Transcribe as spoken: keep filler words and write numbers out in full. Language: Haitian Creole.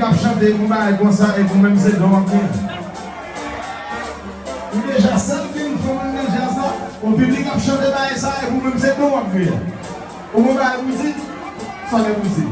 Ap chante yon bagay konsa epi ou menm se don w ap gen. Ou deja santi m fè moun nan djaz la, yon piblik ap chante bagay sa epi ou menm se don w ap gen. Ou gon bagay pou di? Sa w gen pou di?